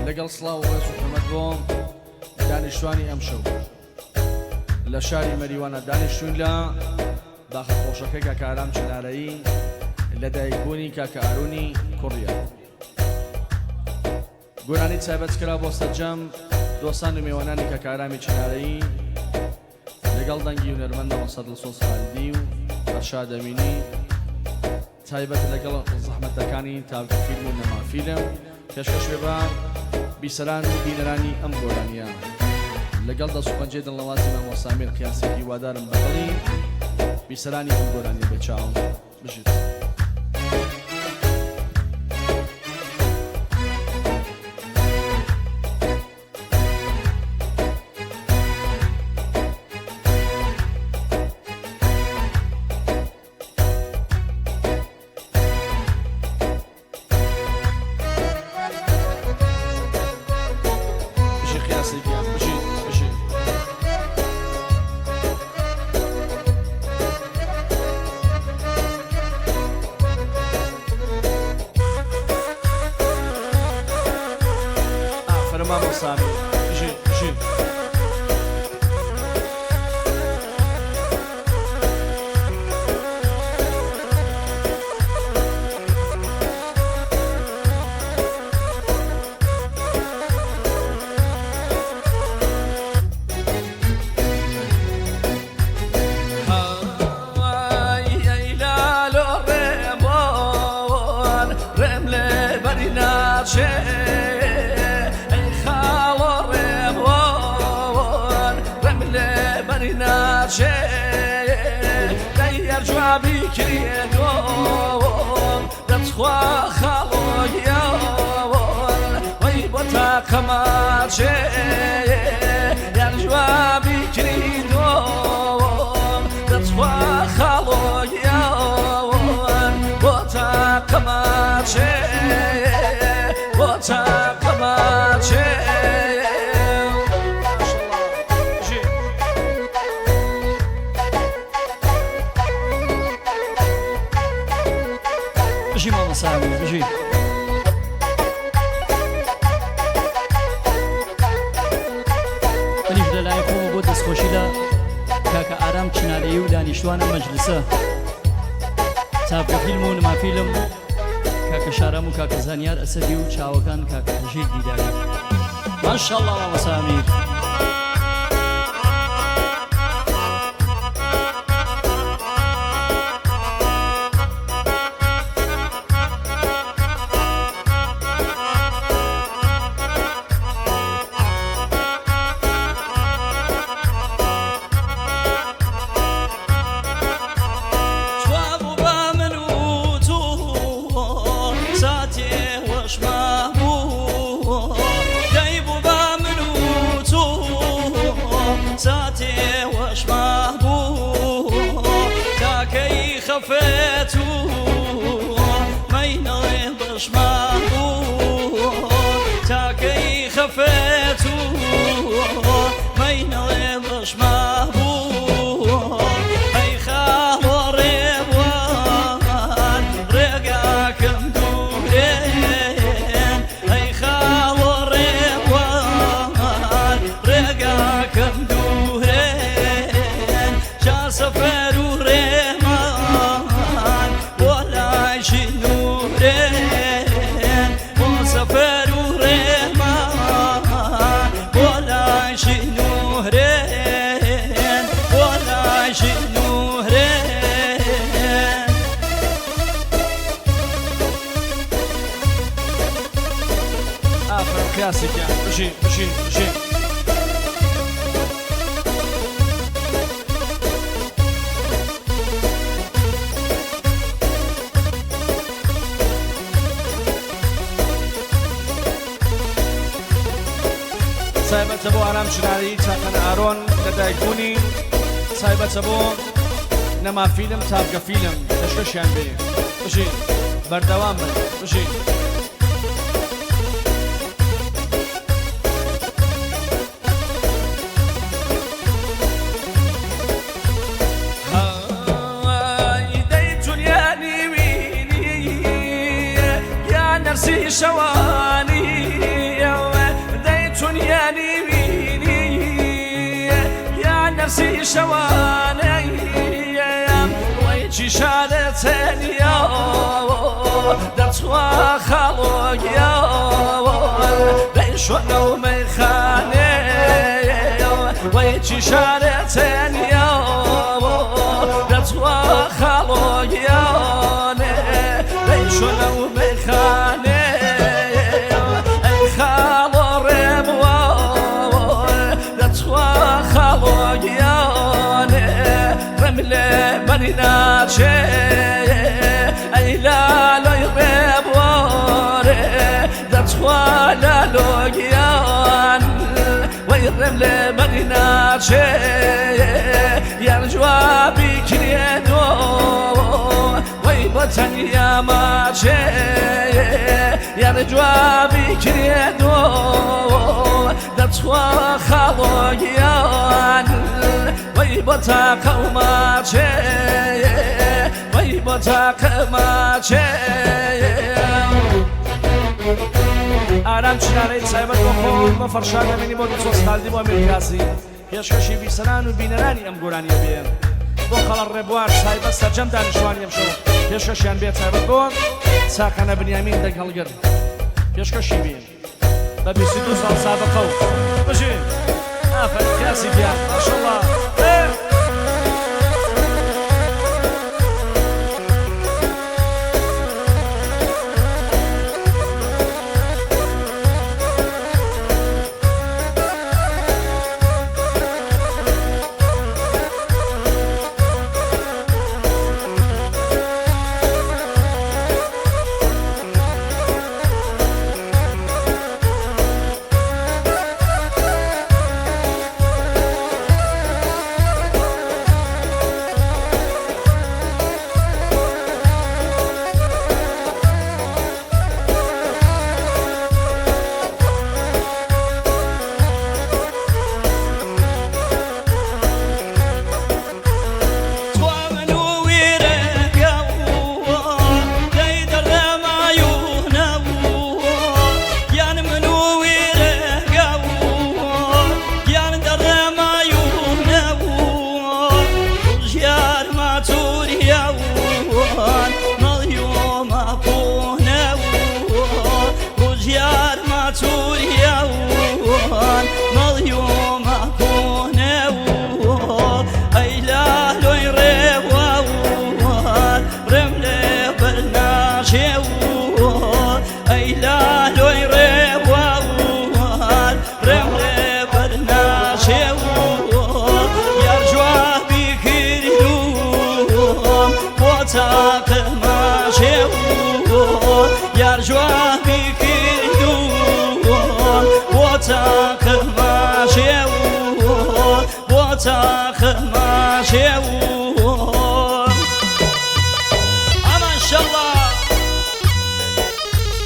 لەگەڵ سڵاو و ڕێز و حورمەت بۆ دانیشتوانی ئەمشەو لە شاری مەریوانە دانیشتوین لە باخە خۆشەکەی کاکە ئارام چنارەیی لە دایکبوونی کاکە ئارونی کوڕیە. گۆرانی تایبەت کرا بۆ سەرجەم دۆستان و مێوانانی کاکە ئارامی چنارەیی لەگەڵ دەنگی هونەرمەند مامۆستا دڵسۆز خالدی و فەرشاد ئەمینی تایبەت لەگەڵ زەحمەتەکانی تاڤگە فیلم و نەما فیلم پێشکەش بێ بە بیسەران و بینەرانی ئەم گۆرانیە لەگەڵ دەست و پەنجەی دڵنەوازی مامۆستا ئەمیر قیاسی هیوادارم بەدڵی بیسەرانی ئەم گۆرانیە بێ چاوم بژیت. بژی قیاسی گیان بژی بژی. ئافەرم مامۆستا ئەمیر بژی بژی. بژی مامۆستا ئەمیر بژی. منیش لەلای خۆمە بۆ دەستخۆشی لە کاکە ئارام چنارەیی و دانیشتوانە مەجلسە چاپکە فیلم و نما فیلم کاکە شارام و کاکە زانیار ئەسەدی و چاوەکان کاکە هەژیر دیداری ماشاءاللە مامۆستا ئەمیر. ئافەرم قیاسی گیان بژی بژی بژی. تایبەتە بۆ ئارام چناری چاکەنە ئارۆن لەدایکبوونی تایبەتە بۆ نەما فیلم تاڤگە فیلم پێشکەشیان بێ بژی بەردەوام بن بژی. شەوانی. مەسی شەوانەیم وەی کیشانە چەنیەوە دەچوە خاڵۆ گیان دەیشۆنەو مەیخانێ وەی کیشانە چەنیەوە دەچوە خاڵۆ گیانێ دەیشۆنەو مەیخانێ ئەی خاڵۆ ڕێبووە دەچوە خاڵۆ گیانێ ڕێم لێ بەری ناچێ ئەی لالۆی ڕێبوارێ دەچوە لالۆ گیان وەی ڕێم لێ بەری ناچێ یان جوابی کرێدۆ وەی بۆ تەنیا ماچێ یان جوابی کرێدۆ دەچوە خاڵۆ گیان وەی بۆ تاقە و ماچێ وەی بۆ تاقە ماچێ. ئارام چنارەی تایبەت بۆ خۆم بە فەرشاد ئەمینی بۆ دڵسۆز خالدی بۆ ئەمیر کاسی پێشکەشی بیسەران و بینەرانی ئەم گۆرانیە بێ بۆ خەڵە ڕێبوار تایبەت سەرجەم دانیشتوانی ئەم شەو پێشکەشیان بێ تایبەت بۆ چاکانە بنیامین دەنگ هەڵگر پێشکەشی بێ بە 22 ساڵ سابقە و بژین ئافەرین کاسی گیان ماشەڵڵا.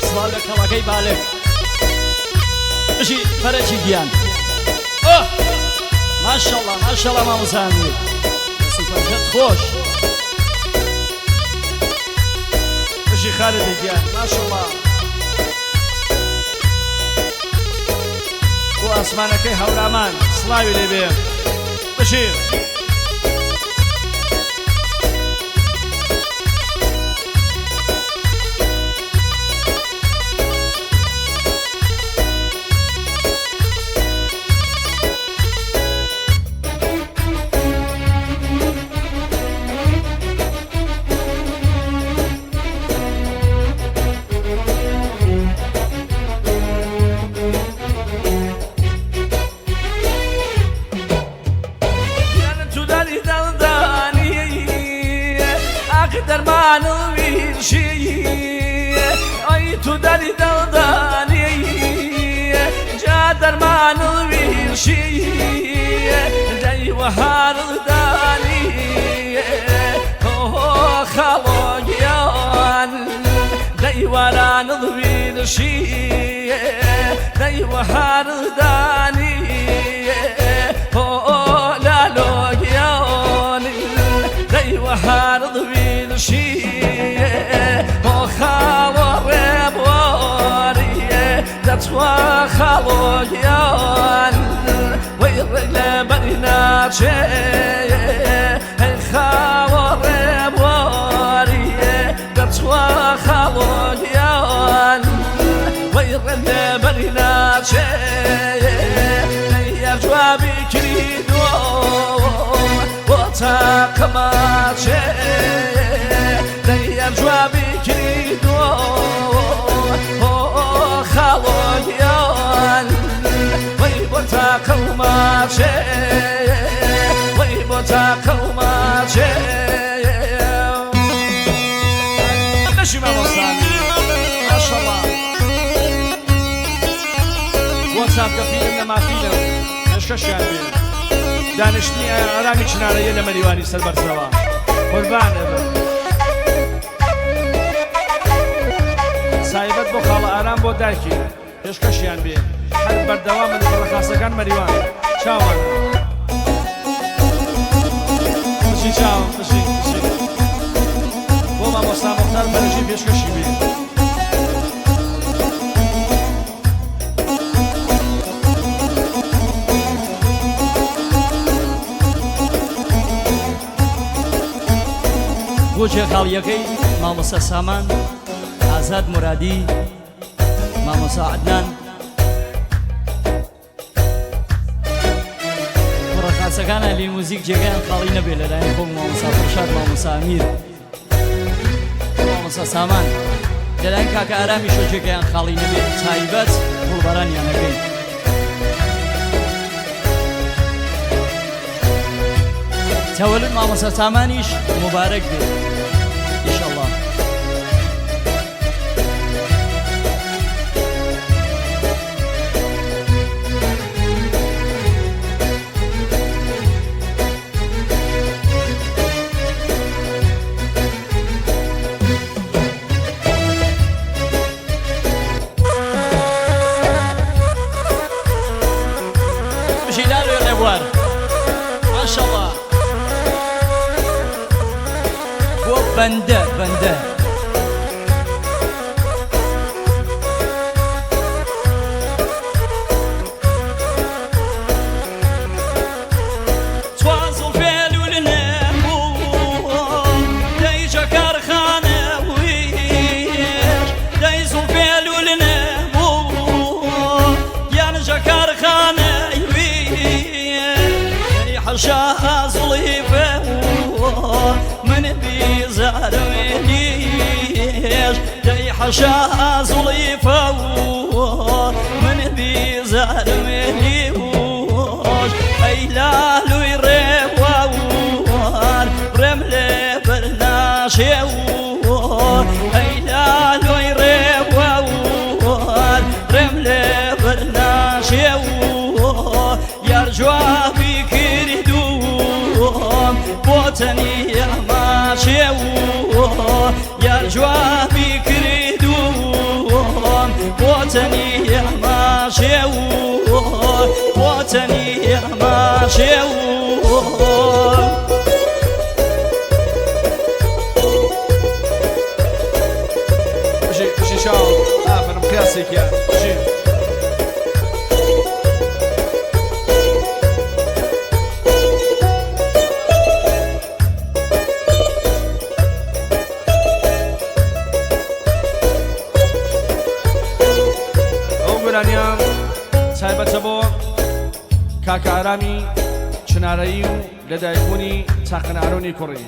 سڵاو لە کەڵەکەی بالک بژی فەرەجی گیان. ئۆه ماشەڵڵا ماشەڵڵا مامۆستا ئەمیر دەست و پەنجەت خۆش. بژی خالدی گیان ماشەڵڵا. بۆ ئاسمانەکەی هەورامان سڵاوی لێبێ بژی. بەری ناچێ هەی خاڵۆ ڕێبواریێ دەچوە خاڵۆ گیان وەی ڕێم لێ بەری ناچێ دەی یار جوابی کریدۆ بۆ تاقەماچێ دەی یار جوابی کریدۆ خاڵۆ گیان وەی بۆ تاقەماچێ وەی بۆ تاقەماچێ بەشی مامۆستا ماشەڵڵا بۆ چاپکە فیلم نەما فیلم پێشکەشیان بێ دانیشتنی ئارامی چنارەیە لە مەریوانی سەر بەرزەوە قوربان ئەبن سایبەت بۆ خاڵە ئارام بۆ دایکی پێشکەشیان بێ هەر بەردەوامن کوڕە خاسەکان مەریوان چاوان بژی چاوم بژی بژی بۆ مامۆستا مختار بەرەژی پێشکەشی بێ. بۆ جێخاڵیەکەی مامۆستا سامان ئازاد مورادی مامۆستا عەدنان کوڕە خاسەکان عەلی موزیک جێگایان خاڵی نەبێ لەلایەن خۆم مامۆستا فەرشاد مامۆستا ئەمیر مامۆستا سامان لەلایەن کاکە ئارامیشەوە جێگایان خاڵی نەبێت تایبەت گوڵبارانیانەکەی. تەوەلد مامۆستا سامانیش موبارەک بێ ئیشەڵڵا. بژی لالۆی ڕێبوار ماشەڵڵا بۆ بەندە بەندە. چوار زوڵفێ لوولنێ بوو دەی شەکەرخانە ویش دەی زوڵفێ لوولنێ بوو گیان شەکەرخانە ویش دەی حەشا زوڵیفێ من بیزارم لیش دەی حەشا زوڵیفە من بیزارم لیش ئەی لالوی ڕێبوار ڕێم لێ بەرناشێ ئەی لالوی ڕێبوار ڕێم لێ بەرناشێ یار جوابی کردووم بۆ تەنیا ماچێ یار جوابی کردووم بۆ تەنیا ماچێ بۆ تەنیا ماچێ. بژی بژی چاو ئافەرم قیاسێکیان بژی. ئەو گۆرانیە تایبەتە بۆ کاکە ئارامی چنارەیی و لەدایکبوونی چاقن ئارۆنی کوڕی.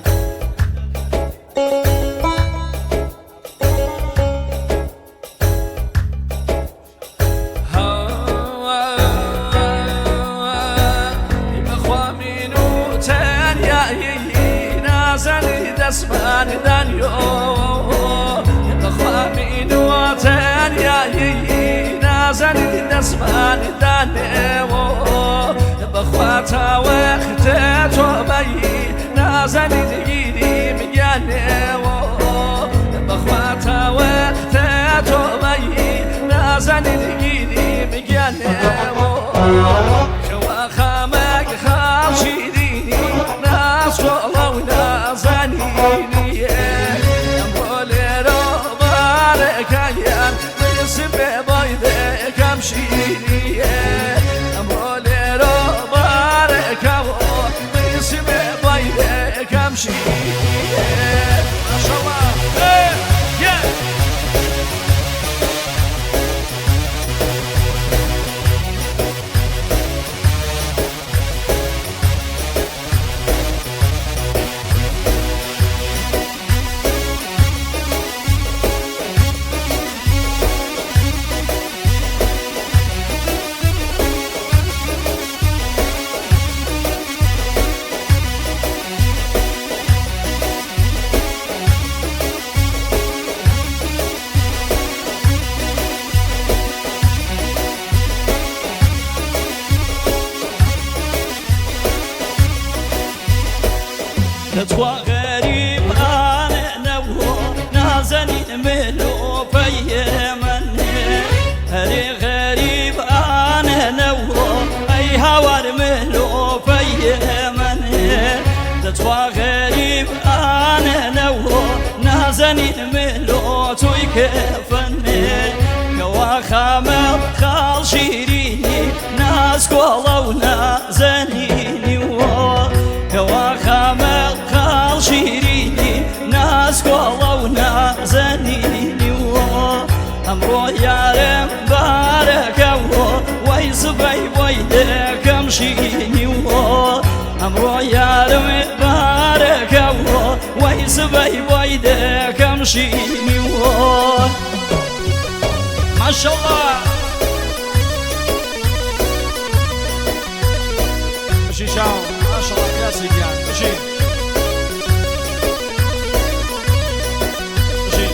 نازانیت گیریم گیانێ کەوا خامەک خاڵ شیرینی ناسۆڵە و نازانینیە ئەمڕۆ لێرە بارەکانیان سپێ بای دەکەم شیریە ئەمڕۆ لێرە بارەکانیان دەتخوا غەریب ئانە نەبوو نازەنین ملۆفەیە من هەرێ غەریب ئانە نەبوو ئەی هاوار ملۆفەیە من دەتخوا غەریب ئانە نەبوو نازەنین ملۆ توی کەفەنێ کەوا خامە خاڵ شیرینی ناسکۆڵە و نازەنینی وۆ کەوا خامە خاڵ شیرینی ناسکۆڵە و نازەنینی وۆ ئەمڕۆ یارم بارەکەوە وەی سبەی بۆی دەکەم شینی وۆ ئەمڕۆ یارم بارەکەوە وەی سبەی بۆی دەکەم شینی وۆ ماشاءالله. بژی چاو، ماشاءالله کاسی گیان، بژی بژی.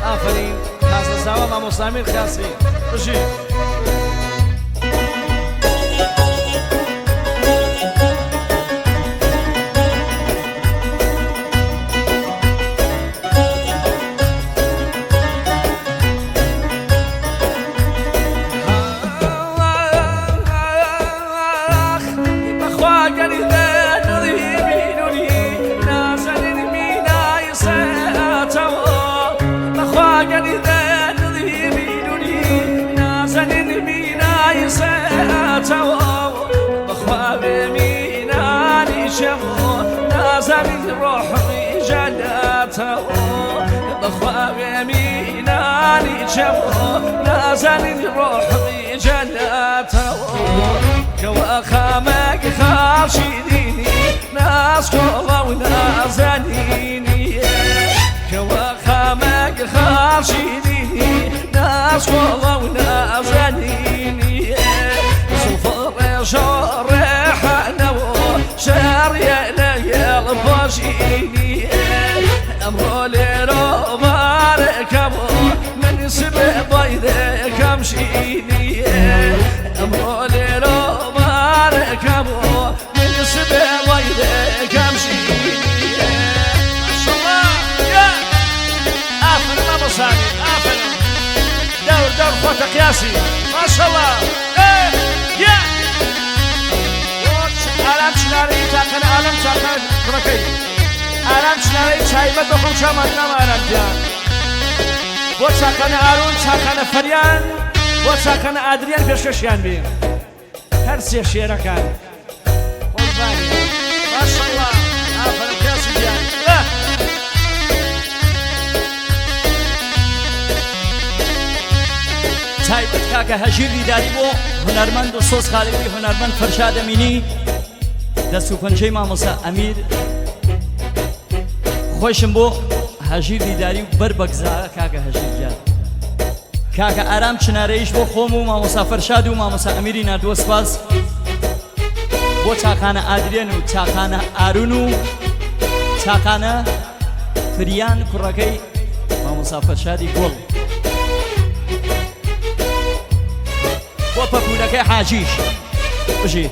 ئافەرین تازە زاوا مامۆستا ئەمیر خاسی، بژی. بەخوا گەری دڵی بینونی نازەنین مینای سێتەوە، بەخوا گەری دڵی بینونی نازەنین مینای سێتەوە، بەخوا بێ مینانی چەوە نازەنین ڕۆحی جەنەتەوە، بەخوا بێ مینانی چەوە نازەنین ڕۆحی جەنەتەوە، کەوا خامەک خاڵ شیرینی ناسکۆڵە و نازەنینی، کەوا خامەک خاڵ شیرینی ناسکۆڵە و نازەنینی، زوڵفە ڕێژە ڕێحانەوە شەڕیە لەگەڵ پۆشینی، ئەمڕۆ لێرە بارەکەمەوە من سبێ بۆی دەکەم شینی، ئەمڕۆ لێرە بارەکەمەوە من سبێ بۆی دەکەم شینی. ماشاءالله يا آفرین مامۆستا ئەمیر، ئافرین. دەور دەور خۆتە قیاسی، ماشاءالله. ئێ يا ئارام چنارەی تاقەنە ئالەم چاقە کوڕەکەی ئارام چنارەی تایبەت بە خۆم چامان نام ئارام گیان، بۆ چاقەنە ئارون، چاقەنە فەریان، بۆ چاقەنە ئادریان پێشکەشیان بین هەر سێ شێرەکان قوربانی. ماشاءالله، ئافەرین قیاسی گیان. تایبەت کاکە هەژیر دیداری بۆ هونەرمەند دڵسۆز خالقی، هونەرمەند فەرشاد ئەمینی، دەست و پەنجەی مامۆستا ئەمیر خۆشم بۆ هەژیر دیداری و بەر بەگزا کاکە هەژیر گیان. کاکە ئارام چنارەیش بۆ خۆم و مامۆستا فەرشاد و مامۆستا ئەمیری ناردووە، سپاس بۆ چاخانە ئادرێن و چاخانە ئارون و چاخانە فریان کوڕەکەی مامۆستا فەرشادی گوڵ، بۆ پەپوولەکەی حاجیش بژی.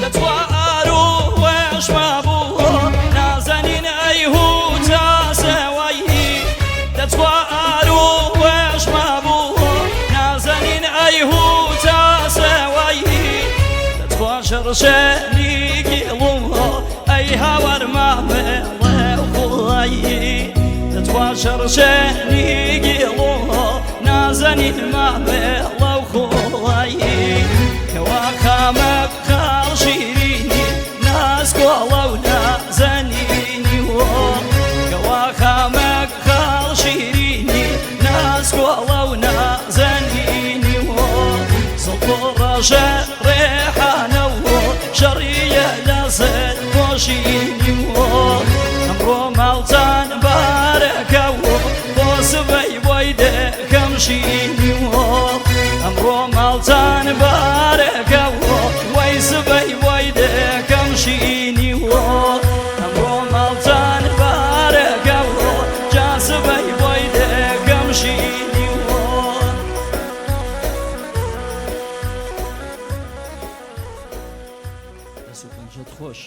دەتوا ئارو وێشما بوو نازەنین ئەی هوجا سێوەی، دەتوا ئارو وێشما بوو نازەنین ئەی هوجا سێوەی، دەتوا شەڕشێنی گیڵو ئەی هاوار مامێ خۆی، دەتوا شەڕشێنی گیڵو نازەنین مامێ لەو خۆی، کەوا خامە خاڵ شیرینی ناسکۆڵە و نازەنینی وۆ، کەوا خامە خاڵ شیرینی ناسکۆڵە و نازەنینی وۆ، زڵف ڕەژە ڕێحانە و شەڕیە لەسەر پۆشینی وۆ، ئەمڕۆ ماڵتان بارەکەوە بۆ سبەی بۆی دەکەم شینی وۆ، ئەمڕۆ ماڵتان بارەکەوە. سبەی بۆی دەکەم شینی وۆ، ئەمڕۆ ماڵتان بارەکەوە، جا سبەی بۆی دەکەم شینی وۆ. دەست و پەنجەت خۆش.